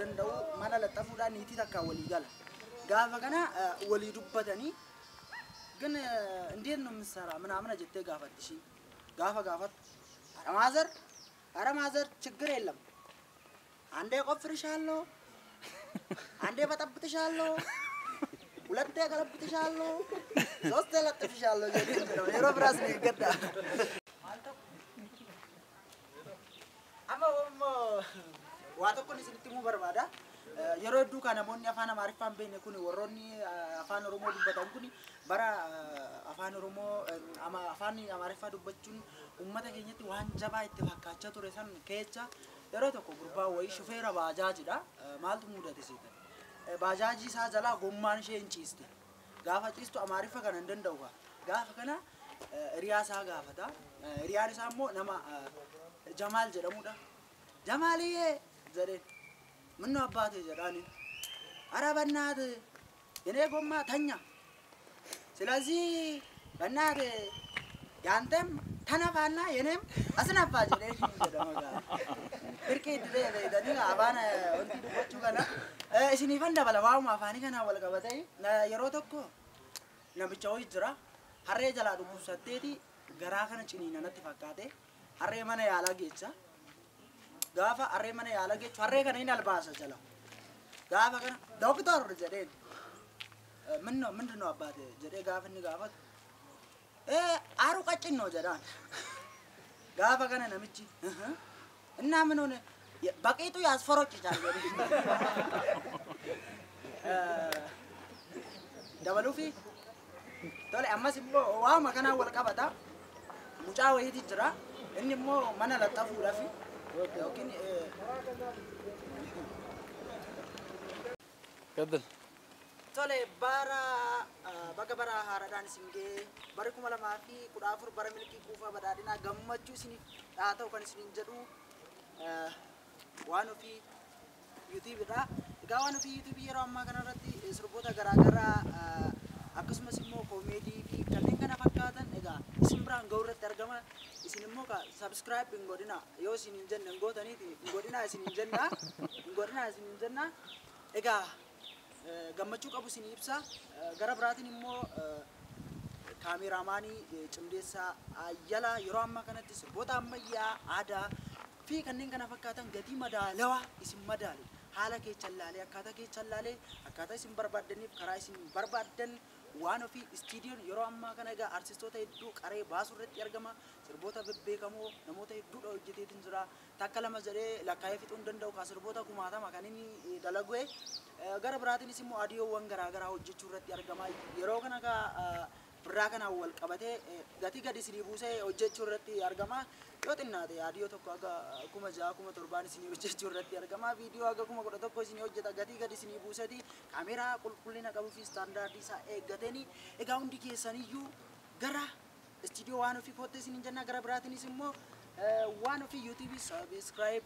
danda'u mana laxxafuudhaan niitii takka walii gala. Gaafa kana walii dubbatanii ግን እንዴት ነው የምትሰራ ምናምን jettee gaafatti ishii. Gaafa gaafattu ኧረ mother ኧረ mother ችግር የለም አንዴ ቆፍርሻለሁ፣ አንዴ በጠብጥሻለሁ፣ ሁለቴ ገለብጥሻለሁ፣ ሶስቴ ለጥፍሻለሁ jedhee jedhama. Yeroo biraas ni eeggadha. Amma immoo waa tokkoon isinitti himuu barbaada. Yeroo hedduu kan namoonni afaan Amaariffaa hin beekne kun warroonni afaan Oromoo dubbatan kun bara afaan Oromoo afaan Amaariffaa dubbachuun uummata keenyatti waan jabaa itti fakkaachaa ture san keessa yeroo tokko gurbaa wayii shufeera baajaajidha. Maaltu mudate seetan? Baajaajii isaa jalaa gommaan ishee hin ciiste. Gaafa ciistu Amaariffa kana hin danda'u. Gaafa kana hiriyaa isaa gaafata. Hiriyaan isaa immoo nama Jamaal jedhamudha. Jamaaliyyee jedheen. ምነው አባቴ jedhaani. ኧረ በእናትህ የኔ ጎማ ተኛ። ስለዚህ በእናትህ ያንተም ተነፋና የኔም አስነፋ jedhee jedhama gaa. Dirqii itti ta'e ta'anii afaan wanti dubbachuu kana isiniifan dabala waa'uma afaanii kanaan wal qabatee yeroo tokko namicha wayii jira harree jalaa dhukkubsatteeti garaa kana ciniina natti fakkaate harree mana yaalaa geessa. Gaafa harree mana yaalaa geessu harree kana hin albaasa jala. Gaafa kana dooktor jedheen ምነው ምንድን ነው አባቴ jedhee gaafa inni gaafatu አሩ ቀጭን ነው jedhaan. Gaafa kana namichi እና ምን ሆነ በቂጡ ያስፈሮጭጫል jedhee. Dabaluufi tole ammas immoo waa'uma kanaan wal qabata. Mucaa wayiiti jira inni immoo mana laxxafuudhaaf yookiin Gaddal. Tole bara baga bara haaraadhaan isin ga'e bara 2014 bara milkii kuufaa badhaadhinaa gammachuu isiniif haa ta'u kan isiniin jedhu waan ofii yuutuubidha. Egaa waan ofii yuutuubii yeroo ammaa kanarratti sirboota garaagaraa akkasumas immoo koomeedii fi kanneen kana fakkaatan egaa isin biraan ga'uu irratti argama. Isin immoo subscribe hin godhina yoo isin hin jenne hin gootaniiti hin godhina isin hin jenna hin godhina isin hin jenna. Egaa gammachuu qabu isin ibsa. Gara biraatiin immoo kaameraamaanii Cimdeessaa Ayyalaa yeroo ammaa kanatti sirboota ammayyaa aadaa fi kanneen kana fakkaatan gatii madaalawaa isin madaalu haala keessan laalee akkaataa keessan laalee akkaataa isin barbaaddaniif karaa isin barbaaddan waan ofii istiidiyoon yeroo ammaa kana egaa artistoota hedduu qaree baasuu irratti argama. Sirboota bebbeekamoo namoota hedduudha hojjeteetiin jira. Takka lama jedhee lakkaa'ee fixuu hin danda'u kaa sirboota kumaatama kan inni dalague. Gara biraatiinis immoo adiyoowwan garaagaraa hojjechuu irratti argama. Yeroo kana kaa birraa kanaan wal qabatee gatii gadi isinii buusee hojjechuu irratti argama. Yoo xinnaate adiyoo tokko haga 6,000 7,000 isinii hojjechuu irratti argama. Viidiyoo haga 11,000 isinii hojjeta gatii gadi isinii buuseeti kaameraa qulqullina qabuu fi istaandaardii isaa eeggateeni. Egaa hundi keessaniyyuu gara istiidiyoo waan ofii koottee isiniin jenna. Gara biraatiinis immoo waan ofii yuutuubii subscribe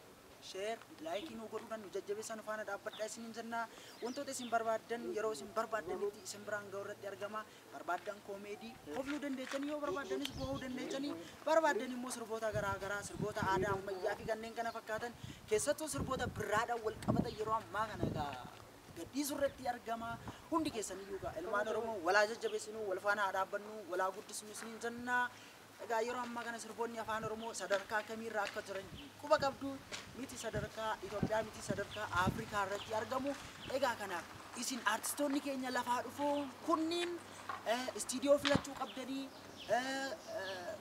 share like nu godhuudhaan nu jajjabeessaa nu faana dhaabbadhaa isiniin jenna. Wantoota isin barbaaddan yeroo isin barbaaddanitti isin biraan ga'uu irratti argama. Barbaaddan koomeedii kofluu dandeechanii yoo barbaaddanis bo'uu dandeechanii barbaaddan immoo sirboota garaagaraa sirboota aadaa ammayyaa fi kanneen kana fakkaatan keessattuu sirboota birraadhaan wal qabatan yeroo ammaa kana egaa gadhiisuu irratti argama. Hundi keessaniyyuu egaa ilmaan Oromoo walaa jajjabeessinuu wal faana haa dhaabbannu walaa guddisnu isiniin jenna. Egaa yeroo ammaa kana sirboonni afaan Oromoo sadarkaa kamiirra akka jiran quba qabdu miti sadarkaa Itoophiyaa miti sadarkaa Afrikaa irratti argamu. Egaa kanaaf isin artistoonni keenya lafaa dhufuun kunniin istiidiyoo filachuu qabdanii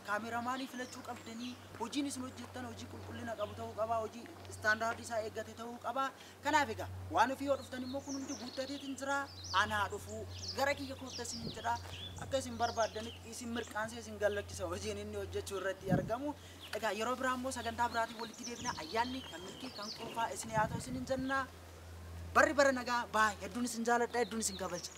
kaameramaanii filachuu qabdanii hojiin isin hojjettan hojii qulqullina qabu ta'uu qaba hojii istaandaardii isaa eeggate ta'uu qaba. Kanaaf egaa waan ofii yoo dhuftan immoo kun hundi guuttateetiin jira anaa dhufuu gara kiyya koottaa isiniin jedha akka isin barbaaddanitti isin mirqaansee isin gallakkisa hojiin inni hojjechuu irratti argamu. Egaa yeroo biraa immoo sagantaa biraatiin walitti deebina. Ayyaanni kan milkii kan quufaa isin haa ta'u isiniin jenna. Barri bara nagaa baay'ee hedduun isin jaaladha hedduun isin kabaja.